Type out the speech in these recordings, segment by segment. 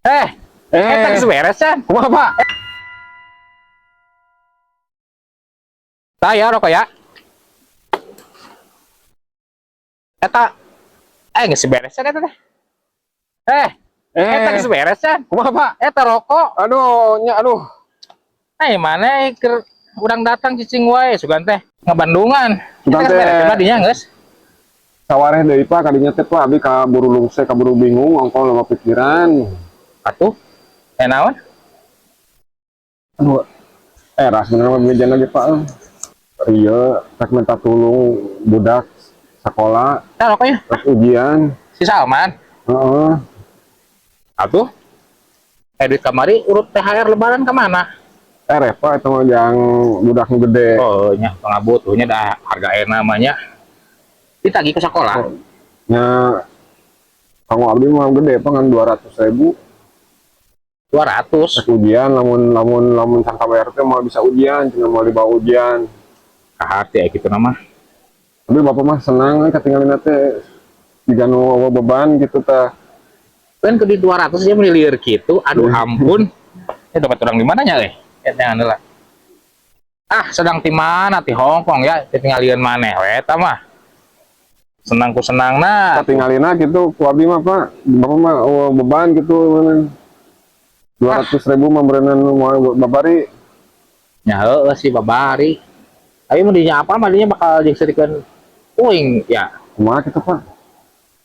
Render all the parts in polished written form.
Eh, Eh, eta geus beres can. Kumaha, Pak? Tah ya rokok ya. Eta geus beres can eta teh. Eh, eta geus beres can. Kumaha, Pak? Eta rokok. Aduh, nya aduh. Eh, mana keur urang datang cicing wae sugan teh ngabandungan. Sugan Eta geus beres teh. can dinya geus. Sawareh deui, Pak, kadinya teh, Pak, abi kaburu lungse, kaburu bingung, ongkol loba pikiran. Atuh. Eh, naon? Aduh. Era sebenarnya mah bejan lagi, Pak. Iya, rek minta tulung budak sekolah, Tah rokoknya rek ujian. Si Salman. Heeh. Atuh. Eh, duit kamari urut THR lebaran ke mana? Eh, Pak, itu mah yang budak nu gede. Oh, nya pangabutuhnya dah harga namanya. Ditagih ke sekolah. Oh. Nya kanggo abdi mah gede, Pak, ngan 200 ribu. 200. Rek ujian, lamun lamun lamun can kabayar teh moal bisa ujian, cenah moal dibawa ujian. Kahati ya gitu nama. Tapi bapak mah senang kan katinggalin teh jiga nu euweuh beban gitu tah. Kan ke di 200 dia melilir gitu. Aduh, ampun. Eh, dapat orang di mananya eh? Eh, jangan lah. Ah, sedang di mana? Di Hong Kong ya, tinggalin maneh we eta mah. Senang ku senang nah. Katinggalina gitu ku abdi mah, Pak. Bapak mah euweuh beban gitu mana. 200 ribu mah berenang moal babari. Nya heueuh sih babari. Tapi mun dinya apa mah dinya bakal jeung serikeun uing ya. Kumaha gitu, Pak?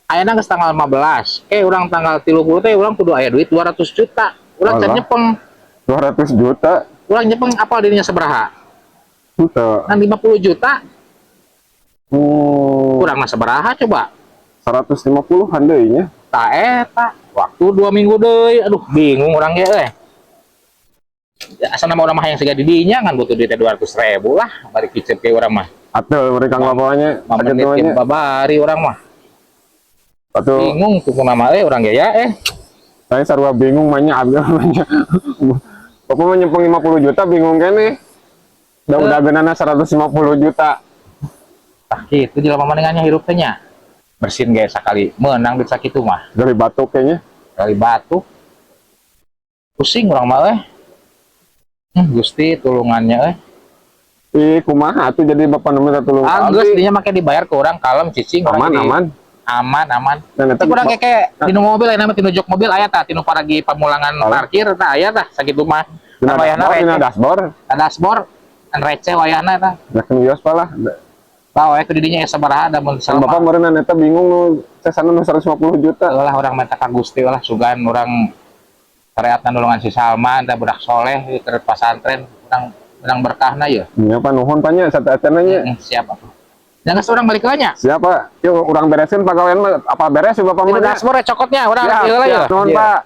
Ayeuna geus tanggal 15. Eh, urang tanggal 30 teh urang kudu aya duit 200 juta. Urang can Alah. nyepeng. 200 juta. Urang nyepeng apal dirinya sabaraha? Henteu. Kan 50 juta, kurang mah sabaraha coba? 150-an deui nya. Tah eta, waktu 2 minggu deui. Aduh, bingung urang ge euy. Ya, asa nama urang mah yang siga di dinya kan butuh duit 200 ribu lah bari kicep ke urang mah. Atuh mereka ngapalnya 5 menit sakitu ge nya. Babari urang mah. Atuh Bingung tuh nama euy urang ge ya eh. Saya sarua bingung mah nya, abdi mah nya. Bapak mah nyepeng 50 juta bingung keneh. Udah geunana 150 juta. Tah kitu jelema mah nya hirup teh nya. Bersin ge sakali menang duit sakitu mah. Dari batuk kayaknya. Kali batuk. Pusing urang mah euy. Gusti tulungannya euy. Ih, kumaha atuh jadi bapak nu minta tulung ka Ah, geus abdi? dinya make dibayar ke urang kalem cicing urang Aman, jadi- aman. Aman, aman. Dan eta Tapi kurang kayak tinu mobil aya nama tinu jok mobil aya tah tinu paragi pamulangan Alah. Parkir tah aya tah sakitu mah. Dina Kan wayahna dashboard, dina receh. Dashboard. Tah dashboard kan receh wayahna tah. Da kios lah. Tah wae ku didinya aya sabaraha da mun Kan bapak selama meureunna eta bingung nu sesana nu 150 juta. Lah urang minta ka Gusti lah sugan urang syariatna nulungan si Salman tah budak soleh keur pasantren urang urang berkahna ye. Nya, Pak, nuhun, Pak, nya sateuacanna nya. Siap atuh. Jangan urang balik nya. Siapa? Yuk urang beresin pagawean mah apa beres sih bapak Tinu mah nya. dashboard cokotnya urang Siap, heula siap. ye. Nuhun, Iya. Pak.